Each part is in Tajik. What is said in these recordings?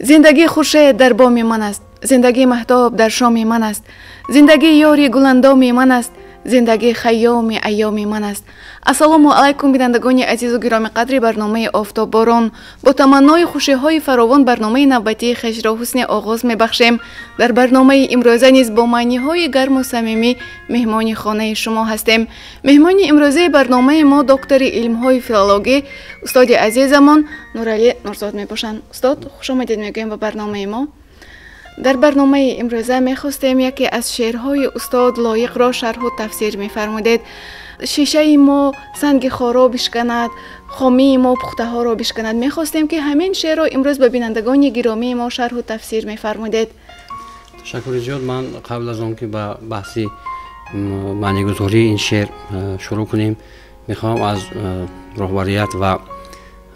Зиндагӣ хуршед дар боми ман аст, зиндагӣ маҳтоб дар шоми ман аст, зиндагӣ ёри гуландоми ман аст, зиндагӣ хайёми айёми ман аст. Ассалому алайкум, бинандагони азизу гиромиқадри барномаи Офтобборон. Бо таманнои хушиҳои фаровон барномаи навбатии хешро ҳусни оғоз мебахшем. Дар барномаи имрӯза низ бо маъниҳои гарму самимӣ меҳмони хонаи шумо ҳастем. Меҳмони имрӯзаи барномаи мо доктори илмҳои филологӣ, устоди азизамон Нуралӣ Нурзод мебошанд. Устод, хушомадед мегӯем ба барномаи мо. Дар барномаи имрӯза мехостем яке аз шеърҳои устод Лоиқро шарҳу тафсир мефармудед. Шишаи мо санги хоро бишканад, хомии мо пухтаҳоро бишканад. Мехостем, ки ҳамин шеърро имрӯз ба бинандагони гиромии мо шарҳу тафсир мефармудед. Ташаккури зиёд. Ман қабл аз он ки ба баҳси маънигузории ин шеър шурӯъ кунем, мехоҳам аз роҳбарият ва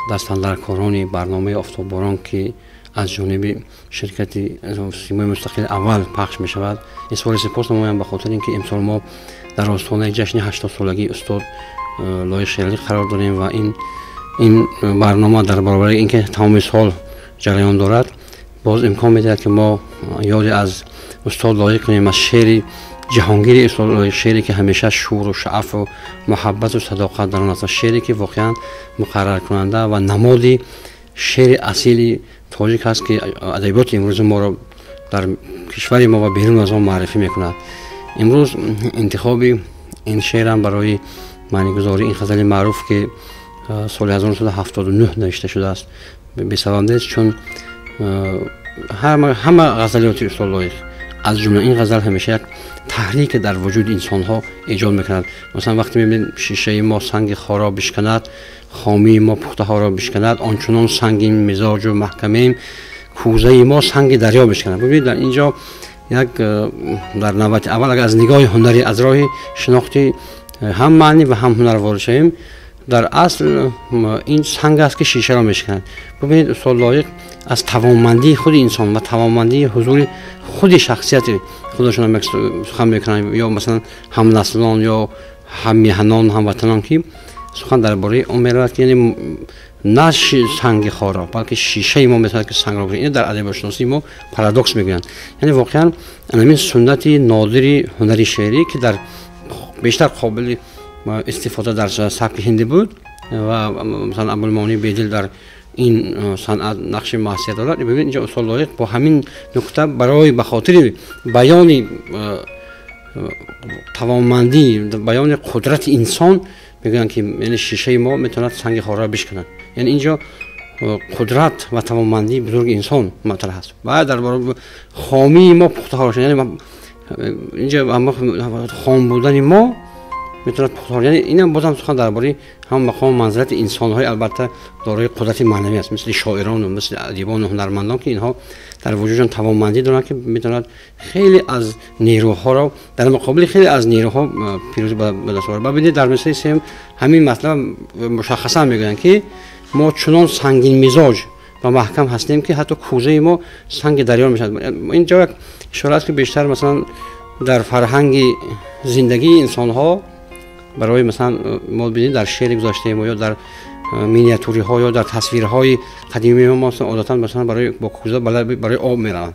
дастандаркорони барномаи Офтобборон, ки аз ҷониби ширкати Симои мустақили аввал пахш мешавад, изҳори сипос намоям, ба хотири ин ки имсол мо дар остонаи ҷашни 80-солагии устод Лоиқ Шералӣ қарор дорем ва ин барнома дар баробари ин ки тамоми сол ҷараён дорад, боз имкон медиҳад, ки мо ёде аз устод Лоиқ кунем, аз шеъри ҷаҳонгири устод Лоиқ, шеъре ки ҳамеша шӯру шаъфу муҳаббату садоқат дар он аст ва шеъре ки воқеан муқарраркунанда ва намоди шеъри асили тоҷик аст, ки адабиёти имрӯзи моро дар кишвари мо ва берун аз он муаррифӣ мекунад. Имрӯз интихоби ин шеърам барои маънигузории ин ғазали маъруф, ки соли 1979 навишта шудааст, бесабаб нест, чун ҳама ғазалиёти устод Лоиқ, аз ҷумла ин ғазал, ҳамеша як таҳрике дар вуҷуди инсонҳо эҷод мекунад. Масалан, вақте мебинем: шишаи мо санги хоро бишканад, хомии мо пухтаҳоро бишканад, ончунон сангин мизоҷу маҳкамем, кӯзаи мо санги дарё бишканад. Бибинед, дар инҷо як дар навбати аввал, агар аз нигоҳи ҳунарӣ, аз роҳи шинохти ҳам маънӣ ва ҳам ҳунар ворид шавем, дар асл ин санг аст, ки шишаро мешиканад. Бибинед, устод Лоиқ аз тавонмандии худи инсон ва тавонмандии ҳузури худи шахсияти худашон сухан мекунанд, ё масалан ҳамнаслон ё ҳаммеҳанон, ҳамватанон, ки сухан дар бораи он меравад, ки яъне на санги хоро, балки шишаи мо метавонад ки сангро. Ин дар адабиётшиносии мо парадокс мегӯянд. Яъне воқеан ҳамин суннати нодири ҳунари шеърӣ, ки дар бештар қобили истифода дар сабки ҳиндӣ буд ва масалан Абулмаонии Бедил дар ин санъат нақши муассир дорад. Бибинед, инҷо устод Лоиқ бо ҳамин нукта барои ба хотири баёни тавонмандӣ, баёни қудрати инсон мегӯянд, ки яъне шишаи мо метавонад санги хорро бишканад. Яъне инҷо қудрат ва тавонмандии бузурги инсон матраҳ аст. Ва дар баробари хомии мо пухтаҳоро, яъне инҷо хом будани мо метавонад пухтаҳоро, яъне инам бозам сухан дар бораи ҳам мақому манзилати инсонҳои, албатта, дорои қудрати маънавӣ аст, мисли шоирону мисли адибону ҳунармандон, ки инҳо дар вуҷудшон тавонмандӣ доранд, ки метавонад хеле аз нерӯҳоро дар муқобили хеле аз нерӯҳо пирӯзӣ ба даст оварад. Бибинед, дар мисраи сеюм ҳамин матлаб мушаххасан мегӯянд, ки мо чунон сангинмизоҷ ва маҳкам ҳастем, ки ҳатто кӯзаи мо санги дарё мешавад. Инҷо як ишора аст, ки бештар масалан дар фарҳанги зиндагии инсонҳо барои масалан мо бинед, дар шеъри гузаштаи мо ё дар миниатюриҳо ё дар тасвирҳои қадимии мо одатан масалан барои бо кӯза барои об мераванд.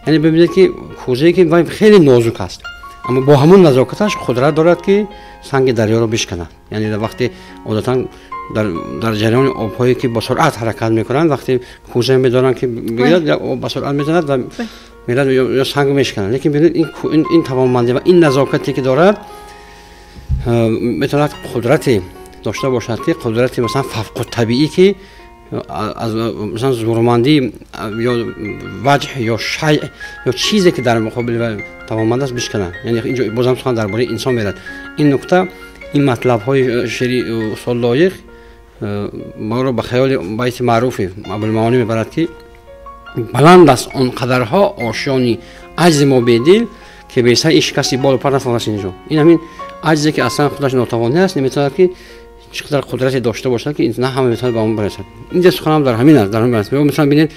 Яъне бибинед, ки кӯзае ки хеле нозук аст, аммо бо ҳамон назокаташ қудрат дорад, ки санги дарёро бишканад. Яъне вақте одатан дар ҷараёни обҳое, ки бо суръат ҳаракат мекунанд, вақте кӯза медоранд, ки бигирад, об ба суръат мезанад ва мерад ё санг мешканад. Лекин бибинед, ин тавонмандӣ ва ин назокате, ки дорад, метавонад қудрате дошта бошад, ки қудрати масалан фавқутабиӣ, ки аз масалан зӯрмандӣ ё ваҷҳ ё шай ё чизе, ки дар муқобили тавонманд аст, бишканад. Яъне инҷо бозам сухан дар бораи инсон мерад. Ин нукта, ин матлабҳои шеъри устод Лоиқ моро ба хаёли байти маъруфи Абулмаонӣ мебарад, ки баланд аст он қадарҳо ошёни аҷзи мо, Бедил, ки бесаи шикасти болу пар натавонаст. Инҷо ин ҳамин аҷзе, ки аслан худаш нотавонӣ аст, наметавонад, ки чӣ қадар қудрате дошта бошад, ки на ҳама метавонад ба он барасад. Инҷа суханам дар ҳамин аст, дар ҳамин аст. Масалан, бинед: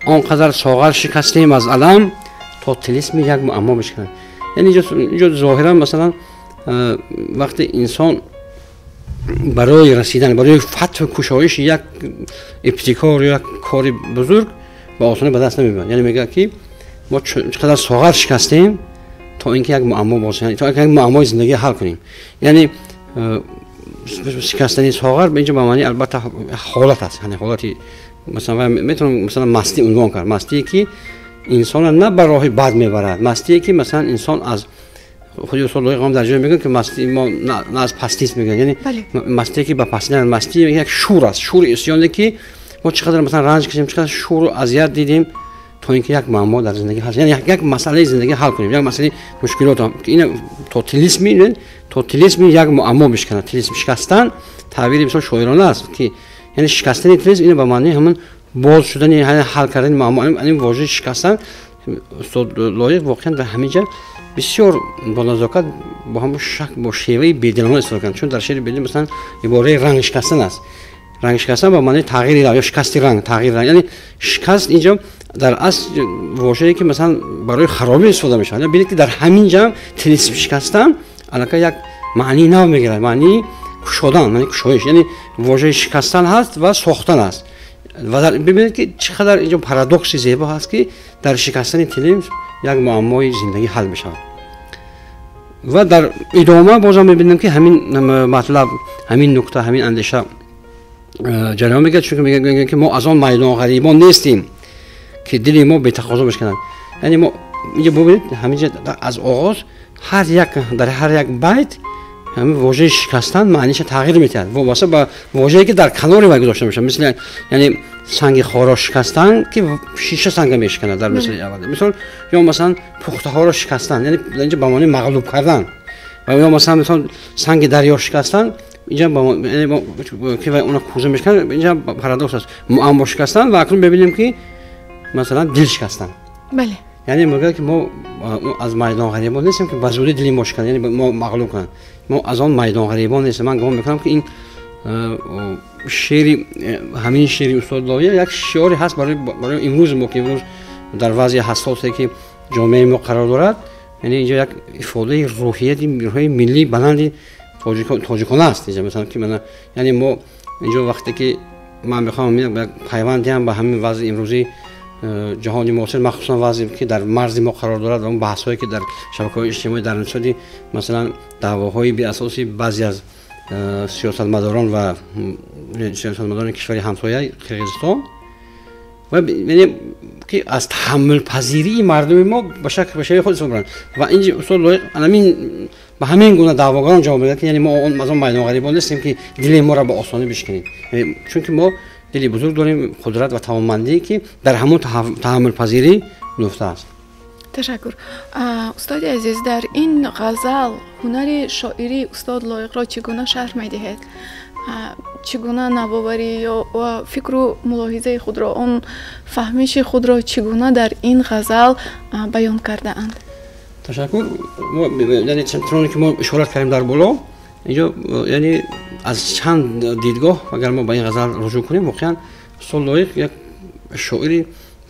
он қадар соғар шикастем аз алам, то тилисми як муаммо бишканад. Яъне инҷо зоҳиран масалан вақте инсон барои расидан, барои фатҳу кушоиши як ибтикор ё як кори бузург ба осонӣ ба даст намеояд. Яъне мегӯяд, ки мо чӣ қадар соғар шикастем, то ин ки як муаммо боз, то як муаммои зиндагӣ ҳал кунем. Яъне шикастани соғар инҷо ба маънии, албатта, ҳолат аст, яъне ҳолати, масалан, метавонам, масалан, мастӣ унвон кард, мастие ки инсонро на ба роҳи бад мебарад, мастие ки, масалан, инсон аз худи устод Лоиқ ҳам дар ҷое мегӯяд, ки масти мо на аз пастист, мегӯяд, яъне мастие ки ба пастӣ, мастӣ як шӯр аст, шӯри исёне ки мо чӣ қадар, масалан, ранҷ кашидем, чӣ қадар шӯру азият дидем, то ин ки як муаммо дар зиндагӣ ҳал, яъне як масъалаи зиндагӣ ҳал кунем, як масъалаи мушкилот, ки ина то тилисми як муаммо бишканад. Тилисм шикастан таъбири бисёр шоирона аст, ки яъне шикастани тилисм ина ба маънии ҳамон боз шудани, ҳал кардани муаммо. Ин вожаи шикастан устод Лоиқ воқеан дар ҳамин ҷа бисёр бо назокат, бо ҳамон шак, бо шеваи бедилона истифода карданд, чун дар шеъри Бедил, масалан, ибораи ранг шикастан аст. Ранг шикастан ба маънии тағйири ранг ё шикасти ранг, тағйири ранг. Яъне шикаст инҷо дар асл вожае ки, масалан, барои харобӣ истифода мешавад. Бинед, ки дар ҳамин ҷа тилисм шикастан аллакай як маънии нав мегирад, маънии кушодан, маънии кушоиш. Яъне вожаи шикастан ҳаст ва сохтан аст. Ва бибинед, ки чӣ қадар инҷо парадокси зебо ҳаст, ки дар шикастани тилисм як муаммои зиндагӣ ҳал мешавад. Ва дар идома бозам мебинем, ки ҳамин матлаб, ҳамин нукта, ҳамин андеша ҷараён мегирад, чунки мегӯяд, ки мо аз он майдонғарибон нестем, ки дили мо бетақозо бишканад. Яъне мо инҷо бубинед, ҳаминҷа аз оғоз ҳар як, дар ҳар як байт ҳамин вожаи шикастан маъниша тағйир медиҳад, вобаста ба вожае ки дар канори вай гузошта мешавад. Мисли, яъне, санги хоро шикастан, ки шиша санга мешиканад дар мисли аввал мисол, ё масалан пухтаҳоро шикастан, яъне инҷа ба маънии мағлуб кардан, ва ё масалан, мисол, санги дарё шикастан, инҷа ки вай она кӯза мешиканад. Инҷа парадокс аст: муаммо шикастан ва акнун мебинем, ки масалан дил шикастан. Яъне мегӯяд, ки мо аз майдонғарибон нестем, ки ба зудӣ дили мо шиканад, яъне мо мағлуб кунанд. Мо аз он майдонғарибон нестем. Ман гумон мекунам, ки ин шеъри, ҳамин шеъри устод Лоиқ як шиоре ҳаст барои имрӯзи мо, ки имрӯз дар вазъи ҳассосе ки ҷомеаи мо қарор дорад, яъне инҷо як ифодаи рӯҳияти рӯҳияи миллии баланди тоҷикона аст. Инҷа, масалан, ки яъне мо инҷо вақте ки ман мехоҳам як пайванд диҳам ба ҳамин вазъи имрӯзии ҷаҳони муосир, махсусан вазъе ки дар марзи мо қарор дорад ва он баҳсҳое ки дар шабакаҳои иҷтимоӣ дар нисбати, масалан, даъвоҳои беасоси баъзе аз сиёсатмадорон ва сиёсатмадорони кишвари ҳамсоя Қирғизистон ва яъне ки аз таҳаммулпазирии мардуми мо ба шакл, ба шеваи худ истифода баранд. Ва инҷи устод Лоиқ ҳамин ба ҳамин гуна даъвогарон ҷавоб медиҳад, ки яъне мо аз он майдонғарибон нестем, ки дили моро ба осонӣ бишканед, чунки мо дили бузург дорем, қудрат ва тавонмандие ки дар ҳамон таҳаммулпазирӣ нуфта аст. Ташаккур, устоди азиз. Дар ин ғазал ҳунари шоирии устод Лоиқро чӣ гуна шарҳ медиҳед? Чӣ гуна навоварӣ ё фикру мулоҳизаи худро, он фаҳмиши худро чӣ гуна дар ин ғазал баён кардаанд? Ташаккур. Яъне чуноне ки мо ишорат кардем дар боло, инҷо, яъне, аз чанд дидгоҳ агар мо ба ин ғазал руҷӯъ кунем, воқеан устод Лоиқ як шоири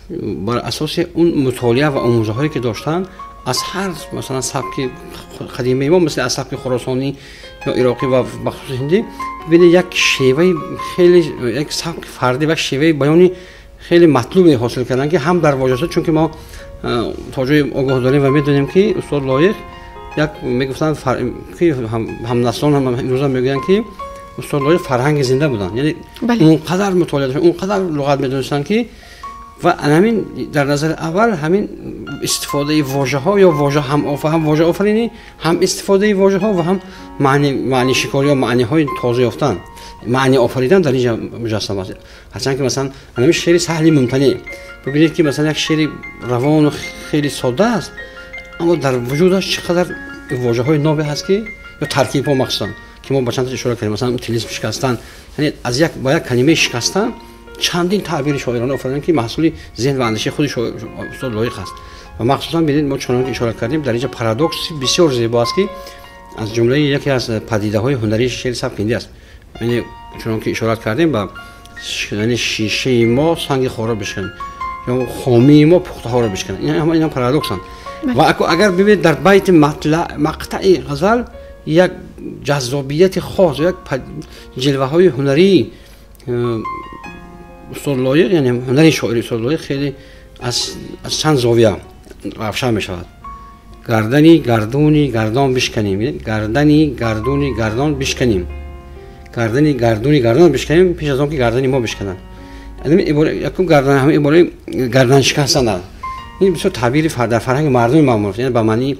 бар асоси он мутолиа ва омӯзаҳое ки доштанд, аз ҳар, масалан, сабки қадимаи мо, мисли аз сабки хуросонӣ ё ироқӣ ва бахусус ҳиндӣ, бибинед, як шеваи хеле, як сабки фардӣ ва шеваи баёни хеле матлубе ҳосил карданд, ки ҳам дар вожасо, чунки мо то ҷое огоҳ дорем ва медонем, ки устод Лоиқ як мегуфтанд, ки ҳамнаслон ҳам имрӯза мегӯянд, ки устод Лоиқ фарҳанги зинда буданд, яъне он қадар мутолиа доштанд, он қадар луғат медонистанд, ки ва ҳамин дар назари аввал ҳамин истифодаи вожаҳо ё вожа ҳам вожаофаринӣ, ҳам истифодаи вожаҳо ва ҳам маънишикорӣ ё маъниҳои тоза ёфтан, маъни офаридан дар инҷа муҷассам аст. Ҳарчанд ки, масалан, ҳамин шеъри саҳли мумтанеъ, бибинед, ки, масалан, як шеъри равону хеле содда аст, аммо дар вуҷудаш чӣ қадар вожаҳои нове ҳаст, ки ё таркибҳо, махсусан ки мо ба чанд ишора кардем, масалан, тилисм шикастан, яъне аз як ба як калимаи шикастан чандин таъбири шоирона офариданд, ки маҳсули зеҳн ва андешаи худи устод Лоиқ аст. Ва махсусан бинед, мо чунон ки ишора кардем, дар инҷа парадокси бисёр зебо аст, ки аз ҷумлаи яке аз падидаҳои ҳунарии шеъри сабки ҳиндӣ аст. Яъне чунон ки ишорат кардем, ба яъне шишаи мо санги хоро бишканад ё хомии мо пухтаҳоро бишканад, ҳама ина парадоксанд. Ва агар бибинед, дар байти мақтаи ғазал як ҷаззобияти хос, як ҷилваҳои ҳунарии. устод Лоиқ, яъне ҳунари шоири устод Лоиқ хеле аз чанд зовия равшан мешавад. Гардани гардуни гардон бишканем, гардани гардуни гардон бишканем, гардани гардуни гардон бишканем пеш аз он ки гардани мо бишкананд. Якум гардан, ҳамин ибораи гардан шикастан аст. Ин бисёр таъбири дар фарҳанги мардуми маъмул аст, яъне ба маънии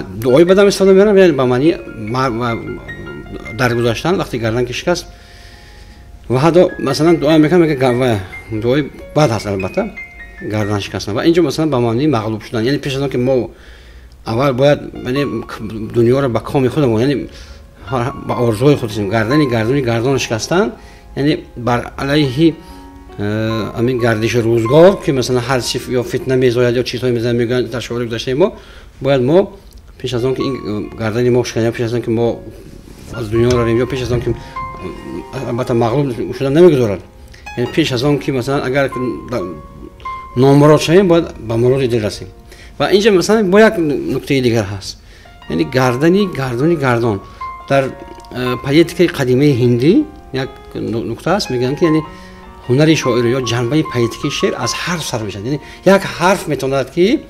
дуои бадам истифода мебарам, яъне ба маънии даргузаштан вақти гардан ки шикаст. Ва ҳатто масалан дуо мекунам, мегӯяд дуои бад ҳаст албатта гардан шикастан. Ва инҷо масалан ба маънии мағлуб шудан, яъне пеш аз он ки мо аввал бояд дунёро ба коми худамон, яъне ба орзуҳои худ расем. Гардани гардуни гардон шикастан, яъне бар алайҳи ҳамин гардиши рӯзгор ки масалан ҳар чи ё фитна мезояд ё чизҳое мезанад, мегӯянд дар шоири гузаштаи мо, бояд мо пеш аз он ки ин гардани мо шиканем, пеш аз он ки мо аз дунё равем ё пеш аз он ки албатта мағлуб шудан намегузорад, яъне пеш аз он ки масалан агар номурод шавем, бояд ба муроди дил расем. Ва инҷа масалан бо як нуктаи дигар ҳаст, яъне гардани гардуни гардон. Дар поэтикаи қадимаи ҳиндӣ як нукта аст, мегӯянд ки яъне ҳунари шоиро ё ҷанбаи поэтикии шеър аз ҳарф сар мешавад. Яъне як ҳарф метавонад ки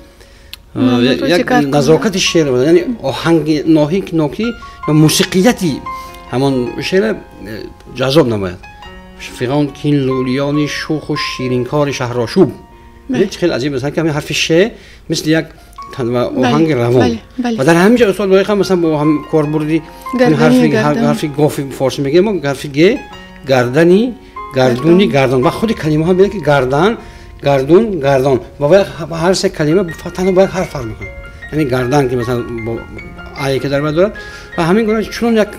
як назокати шеър, яъне оҳанги ноҳик нокӣ ё мусиқияти ҳамон шеър ҷаззоб намояд. Фиғон кин лӯлиёни шӯху ширинкори шаҳрошӯб. Хеле аҷиб масалан ки ҳамин ҳарфи ше мисли як оҳанги равон. Ва дар ҳамин ҷо устод Лоиқ ҳам масалан бо ҳам корбурди ҳарфи гофи форсӣ мегӯем мо, ҳарфи г, гардани гардуни гардон. Ва худи калимаҳо бинед ки гардан, гардун, гардон, ва ҳар се калима танҳо бояд ҳарф фарқ мекунад. Яъне гардан ки масалан бо ае ки дар бар дорад, ва ҳамин гуна чунон як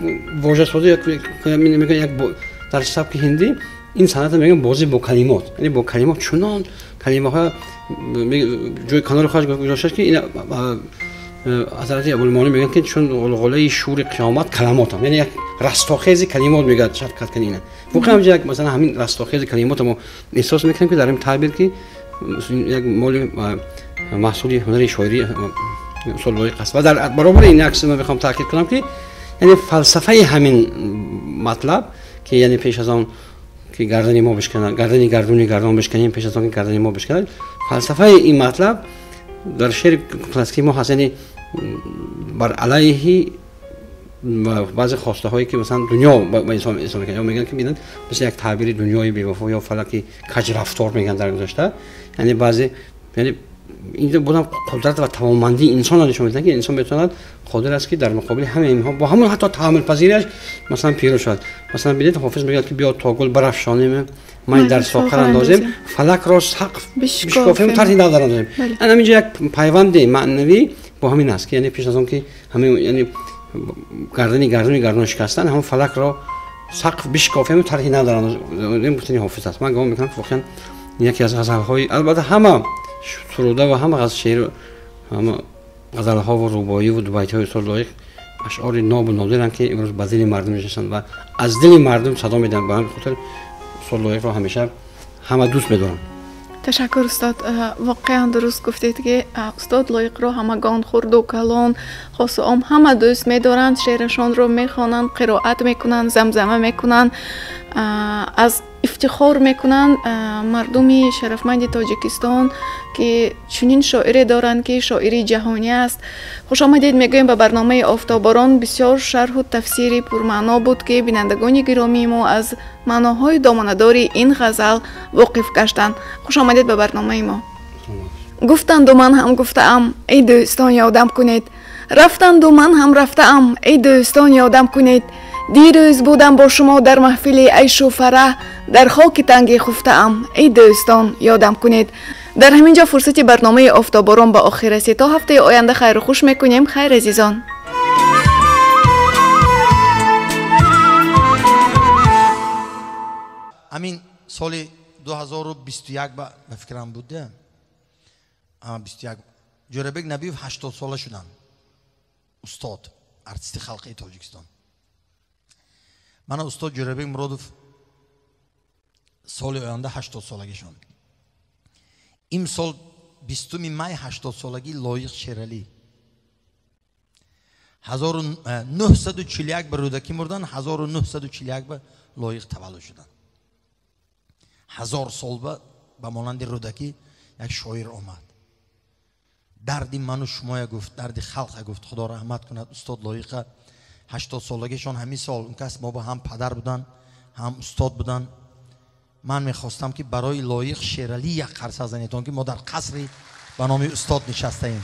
вожасозӣ як дар сабки ҳиндӣ ин санъатро мегӯям бозӣ бо калимот, яъне бо калимот чунон калимаҳо ҷои канори худаш гузоштааст ки ин ҳазрати Абулмонӣ мегӯянд ки чун ғулғулаи шури қиёмат калимотам, яъне як растохези калимот мегӯяд шафқат кани ина. Воқеан як масалан ҳамин растохези калимотро мо эҳсос мекунем ки дар ин таъбир ки як моли маҳсули ҳунари шоирӣ устод Лоиқ аст. Ва дар баробари ин як чиз ман мехоҳам таъкид кунам ки яъне фалсафаи ҳамин матлаб ки яъне пеш аз он ки гардани мо бишканад, гардани гардуни гардон бишканем пеш аз он ки гардани мо бишканад, фалсафаи ин матлаб дар шеъри классикии мо ҳаст, яъне бар алайҳи баъзе хостаҳое ки масалан дунё ба инсон мекунад, ё мегӯянд ки бинанд мисли як таъбири дунёи бевафо ё фалаки каҷрафтор мегӯянд дар гузашта, яъне баъзе яъне инҷо будам қудрат ва тавонмандии инсонро нишон медиҳанд ки инсон метавонад қодир аст ки дар муқобили ҳамаи инҳо бо ҳамон ҳатто таҳаммулпазириаш масалан пирӯз шавад. Масалан бинед Ҳофиз мегӯяд ки биё то гул барафшонем, май дар соқар андозем, фалакро сақф бишкофем, тарҳи нав дарандозем. Ана ҳаминҷо як пайванди маънавӣ бо ҳамин аст ки яъне пеш аз он ки ҳамин яъне гардани гардуни гардон шикастан, ҳамон фалакро сақф бишкофем, тарҳи нав дарандозем, гуфтани Ҳофиз аст. Ман гумон мекунам ки воқеан яке аз ғазалҳои албатта ҳама суруда ва ҳама шеър, ҳама ғазалҳо ва рубоӣ ва дубайтҳои устод Лоиқ ашъори нобу нодиранд ки имрӯз ба дили мардум мешинасанд ва аз дили мардум садо медиҳанд. Ба ҳамин хотир устод Лоиқро ҳамеша ҳама дӯст медоранд. Ташаккур устод, воқеан дуруст гуфтед ки устод Лоиқро ҳамагон хурду калон, хосу ом ҳама дӯст медоранд, шеърашонро мехонанд, қироат мекунанд, замзама мекунанд, аз ифтихор мекунанд мардуми шарафманди Тоҷикистон ки чунин шоире доранд ки шоири ҷаҳонӣ аст. Хушомадед мегӯем ба барномаи Офтоборон. Бисёр шарҳу тафсири пурмаъно буд ки бинандагони гиромии мо аз маъноҳои доманадори ин ғазал воқиф гаштанд. Хушомадед ба барномаи мо. Гуфтанду ман ҳам гуфтаам, эй дӯстон ёдам кунед, рафтанду ман ҳам рафтаам, эй дӯстон ёдам кунед. Дирӯз будам бо шумо дар маҳфили айшу фараҳ, дар хоки танги хуфтаам, эй дӯстон ёдам кунед. Дар ҳамин ҷо фурсати барномаи Офтоборон ба охир расид. То ҳафтаи оянда хайру хуш мекунем. Хайр, азизон. Ҳамин соли 2021 ба фикрам буд, 21 Ҷӯрабек Набиев 80 сола шуданд. Устод, артисти халқии Тоҷикистон. Мана устод Ҷӯрабек Муродов соли оянда 80 солагишон. Имсол 20 май 80 солагии Лоиқ Шералӣ. 1941 ба Рӯдакӣ мурдан, 1941 ба Лоиқ таваллуд шуданд. 1000 сол ба монанди Рӯдакӣ як шоир омад. Дарди ману шумоя гуфт, дарди халқа гуфт. Худо раҳмат кунад устод Лоиқа. 80 солагишон ҳамин сол. Он кас мо ба ҳам падар будан, ҳам устод будан. Ман мехостам ки барои Лоиқ Шералӣ як қарса занетон, ки мо дар қасри ба номи устод нишастаем.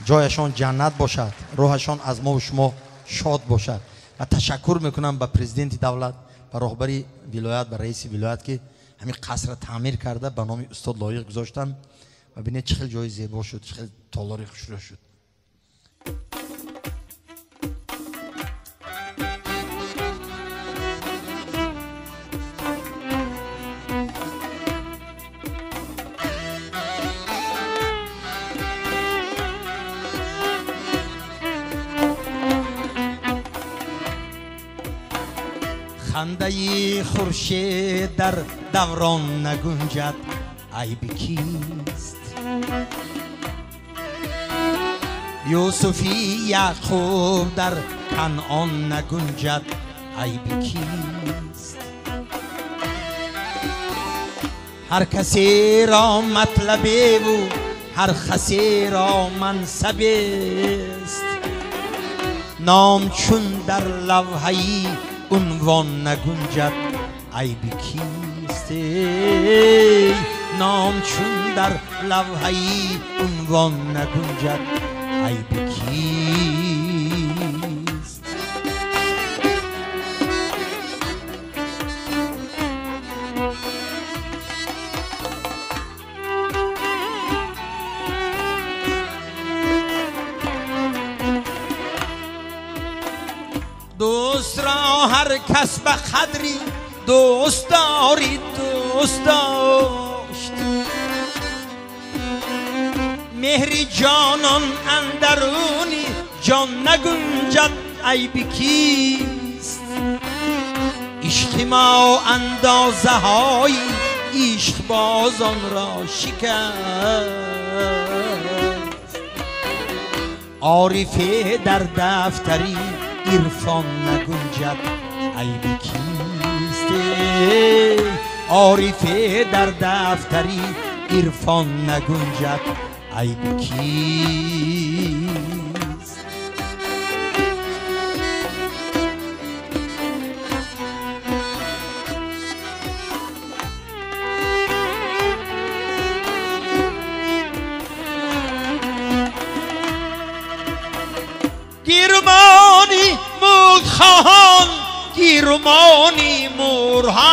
Ҷояшон ҷаннат бошад, рӯҳашон аз мо шумо шод бошад. Ва ташаккур мекунам ба президенти давлат, ба роҳбари вилоят, ба раиси вилоят, ки ҳамин қасрро таъмир карда ба номи устод Лоиқ гузоштанд. Ва бинед чӣ хел ҷои зебо шуд, чӣ хел толори хушрӯ шуд. Хандаи хуршед дар даврон нагунҷад, айби кист? Юсуфи Яъқуб дар Канъон нагунҷад, айби кист? Ҳар касеро матлабеву ҳар хасеро мансабест, ном чун дар лавҳаи унвон нагунҷад, айби кист? Ном чун дар лавҳаи унвон нагунҷад, айби кист? Дӯст ро ҳар кас ба қадри дӯст дори дӯст дошт, меҳри ҷонон андаруни ҷон нагунҷад, айби кист? Ишқи мо андозаҳои ишқбозонро шикаст, орифе дар дафтари ирфон нагунҷад, айби кист? Орифе дар дафтари ирфон нагунҷад, айби кист? Гирмони мулкхоҳон гирмони мурҳаст,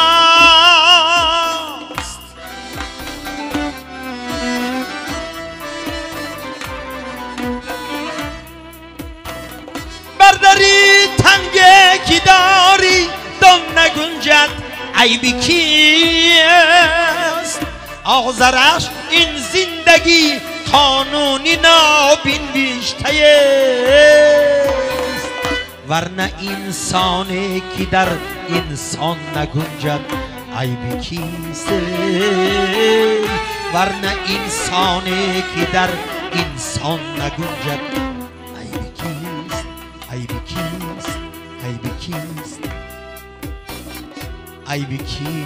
бардари танге ки дори дон нагунҷад, айби кист? Озараш ин зиндагӣ қонуни нобинбиштаест, варна инсоне ки дар инсон нагунҷад, айби кист? Варна инсоне ки дар инсон нагунҷад, айби кист? Айби кист? Айби кист? Айби кист?